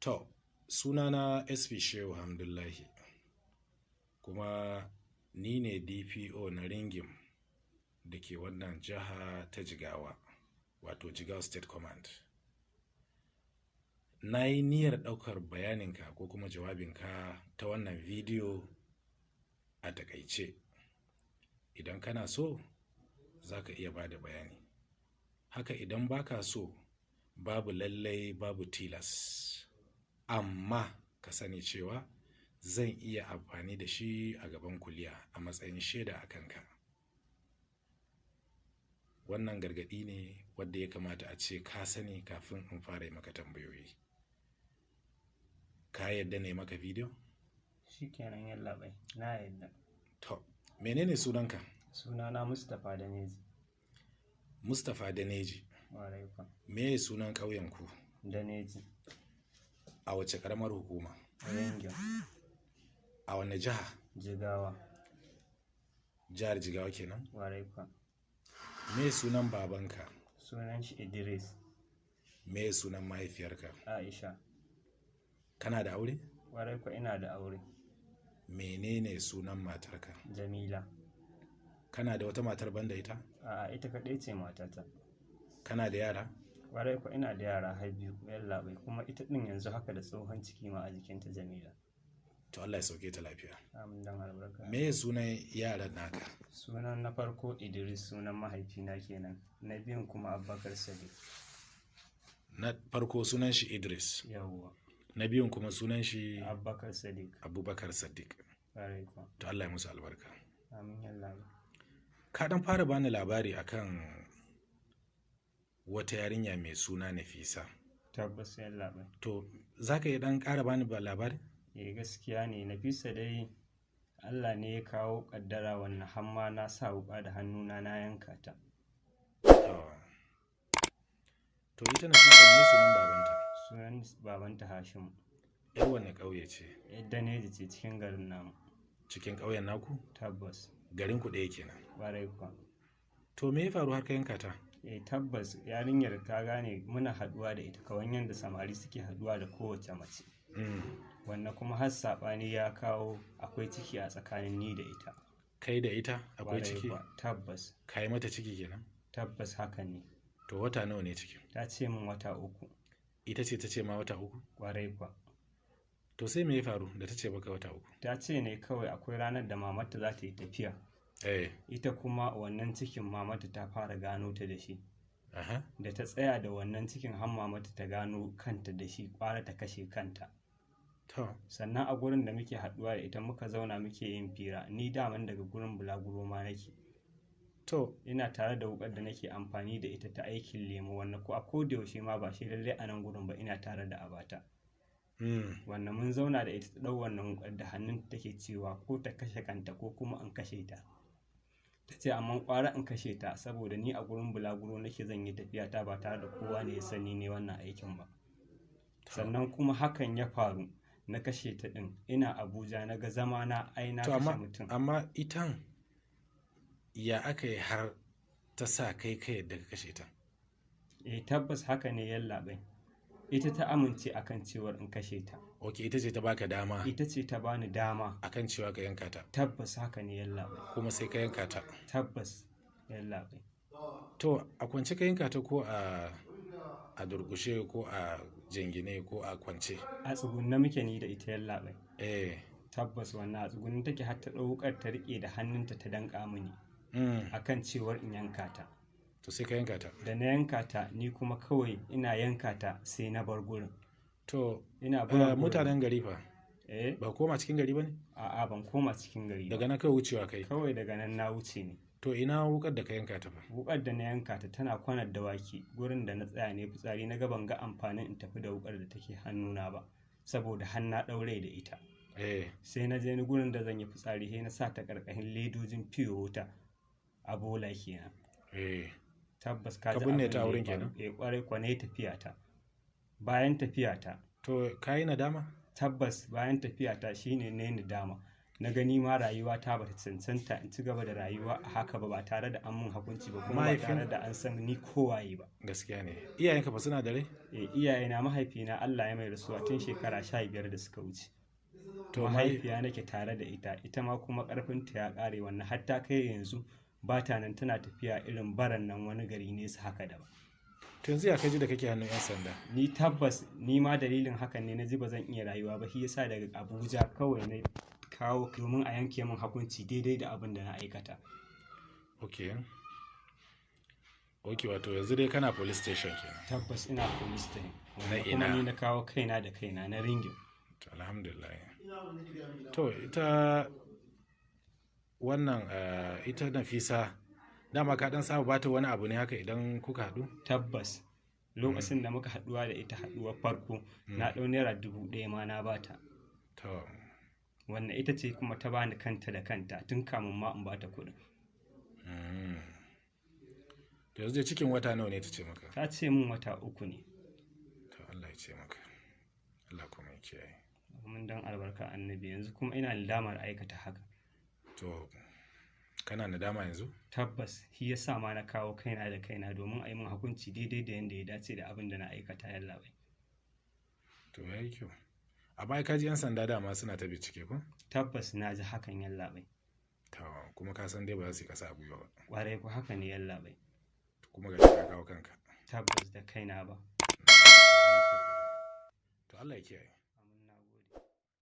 To, sunana SP Shehu Hamdullahi, kuma ni ne DPO na Ringim da ke wannan jiha ta Jigawa, wato Jigawa State Command. Na yi niyyar ɗaukar bayaninka ko kuma jawabinka ta wannan bidiyo a taƙaice. Idan kana so, za ka iya ba da bayani. Haka idan ba ka so, babu lallai babu tilas. Amma ka sani cewa zan iya amfani da shi a gaban kuliya a matsayin shaida a kanka. Wannan gargaɗi ne wadda ya kamata a ce ka sani kafin in fara yi maka tambayoyi. Ka yadda na yi maka bidiyo? Shikenan yallaɓai, na yadda. To, menene sunanka? Sunana Mustapha Daneji. Mustapha Daneji. Ƙwarai kuwa. Me sunan ƙauyenku? Daneji. A wace ƙaramar hukuma? Ringim. A wane jiha? Jigawa. Jihar Jigawa kenan? Ƙwarai kuwa. Me sunan babanka? Sunan shi Idris. Me sunan mahaifiyarka? Aisha. Kana da aure? Ƙwarai kuwa ina da aure. Menene sunan matarka? Jamila. Kana da wata matar banda ita? A'a, ita kaɗai ce matata. Kana da yara? Ƙwarai kuwa ina da yara har biyu, yallaɓai, kuma ita ɗin yanzu haka da tsohon ciki ma a jikinta Jamila. To Allah ya sauke ta lafiya. Amin dan albarka. Me sunan yaran naka? Sunan na farko Idris, sunan mahaifina kenan. Na biyun kuma Abubakar Sadiq. Na farko sunan shi Idris. Yawwa. Na biyun kuma sunan shi Abubakar Sadiq. Abubakar Sadiq. Ƙwarai kuwa. To Allah ya musu albarka. Amin yallaɓai. Ka ɗan fara bani labari akan wata yarinya mai suna Nafisa. Tabbas yallaɓai. To, za ka iya ɗan ƙara bani labari? Eh gaskiya ne, Nafisa dai Allah ne ya kawo ƙaddara wannan hamma na sa wuƙa da hannuna na yanka ta. To ita Nafisa ne sunan babanta? Sunan babanta Hashimu. 'Yar wanne ƙauye ce? 'Yar Daneji ce cikin garin namu. Cikin ƙauyen naku? Tabbas. Garin ku ɗaya kenan. Ƙwarai kuwa. To me ya faru har ka yanka ta? Eh tabbas yarinyar ta gane muna haɗuwa da ita kawan yadda samari suke haɗuwa da kowace mace. Wannan kuma har saɓani ya kawo akwai ciki a tsakanin ni da ita. Kai da ita akwai Ƙwarai ciki? kuwa, tabbas. Ka yi mata ciki kenan? Tabbas haka ne. To wata nawa ne cikin? Ta ce min wata 3. Ita ce ta ce ma wata 3? Ƙwarai kuwa. To sai me ya faru da ta ce maka wata 3? Ta ce ne kawai akwai ranar da mamarta za ta yi tafiya. Eh. Ita kuma wannan cikin mamarta ta fara gano ta da shi. Aha. Da ta tsaya da wannan cikin har mamarta ta gano kanta da shi, ƙwara ta kashe kanta. To. Sannan a gurin da muke haɗuwa da ita muka zauna muke yin fira, ni daman daga gurin bulaguro ma nake. To. Ina tare da wuƙar da nake amfani da ita ta aikin lemo, wannan ko a koda yaushe ma ba shi lallai a nan gurin ba ina tare da abata. Wannan mun zauna da ita ta ɗau wannan wuƙar da hannunta take cewa ko ta kashe kanta ko kuma in kashe ta. Ta ce amma ƙwara in kashe ta saboda ni a gurin bulaguro nake zan yi tafiya ta ba tare da kowa ne ya sani ne wannan aikin ba. Sannan kuma hakan ya faru na kashe ta ɗin ina Abuja na ga zama na ai na To kashe amma, mutum. amma itan ya aka yi har ta sa kai ka yadda ka kashe ta? Eh tabbas haka ne yallaɓai. Ita ta amince akan cewar in kashe ta. Ok, ita ce ta baka dama. Ita ce ta bani dama. Akan cewa ka yanka ta. Tabbas haka ne yallaɓai. Kuma sai ka yanka ta. Tabbas yallaɓai. To a kwance ka yanka ta ko a durƙushe ko a jingine ko a kwance? A tsugunne muke ni da ita yallaɓai. Eh. Tabbas wannan a tsugunne take har ta ɗau wuƙar ta riƙe da hannunta ta danƙa mini. Akan cewar in yanka ta. To sai ka yanka ta. Da na yanka ta ni kuma kawai ina yanka ta sai na bar gurin. To, Ina barin gurin. mutanen gari fa? Eh. Ba koma cikin gari ba ne? A'a ban koma cikin gari ba. Daga nan kawai wucewa kai? Kawai daga nan na wuce ne. To ina wuƙar da ka yanka ta fa? Wuƙar da na yanka ta tana kwanar dawaki gurin da na tsaya ne fitsari na ga ban ga amfanin in tafi da wuƙar da take hannuna ba saboda har na ɗaure da ita. Eh. Sai na je ni gurin da zan yi fitsari sai na sa ta ƙarƙashin ledojin fiyo wuta a bola kenan. Eh. Tabbas ka Ka ji binne abin ta da ya wurin faru. kenan? Eh ƙwarai kuwa na yi tafiya ta. Bayan tafiya ta. To ka yi nadama? Tabbas bayan tafiya ta shine na yi nadama. Na gani ma rayuwa ta bata cancanta in ci gaba da rayuwa a haka ba, ba tare da an mun hukunci ba, kuma ba tare da an san ni kowaye ba. Gaskiya ne. Iyayenka ba suna da rai? Eh, iyayena, mahaifina Allah ya mai rasuwa tun shekara 15 da suka wuce. To, mahaifiya nake tare da ita, ita ma kuma karfinta ya kare, wannan har ta kai yanzu ba ta nan, tana tafiya irin baran nan wani gari nesa haka daban. To yanzu ya kaji da kake hannun 'yan sanda? Ni tabbas ni ma dalilin hakan ne na ji ba zan iya rayuwa ba, shi yasa daga Abuja kawai na kawo domin a yanke min hukunci daidai da abin da na aikata. Ok, wato yanzu dai kana police station kenan? Tabbas ina police station. Na Kuma ina? ni na kawo kaina da kaina na Ringin. To, alhamdulillah. To ita wannan ita Nafisa, dama ka dan saba bata wani abu ne haka idan kuka haɗu? Tabbas, lokacin da muka haɗuwa da ita haɗuwar farko, na ɗau ₦1,000 ma na bata. To. Wannan ita ce kuma ta bani kanta da kanta tun kamun ma in bata kuɗin. To yanzu dai cikin wata nawa ne ta ce maka? Ta ce min wata 3 ne. To Allah ya ce maka, Allah kuma ya kiyaye. Mun dan albarka Annabi, yanzu kuma ina nadamar aikata haka. To kana nadama yanzu? Tabbas, shi yasa ma na kawo kaina da kaina domin a yi min hukunci daidai da yanda ya dace da abin da na aikata, yallaɓai. To yayi kyau. A baya ka ji 'yan sanda dama suna ta bincike ko? Tabbas na ji hakan, yallaɓai. To kuma ka san dai ba za su yi kasa a gwiwa ba? Ƙwarai ko, haka ne, yallaɓai. Kuma ga ka kawo kanka. Tabbas, da kaina ba. To Allah ya kiyaye.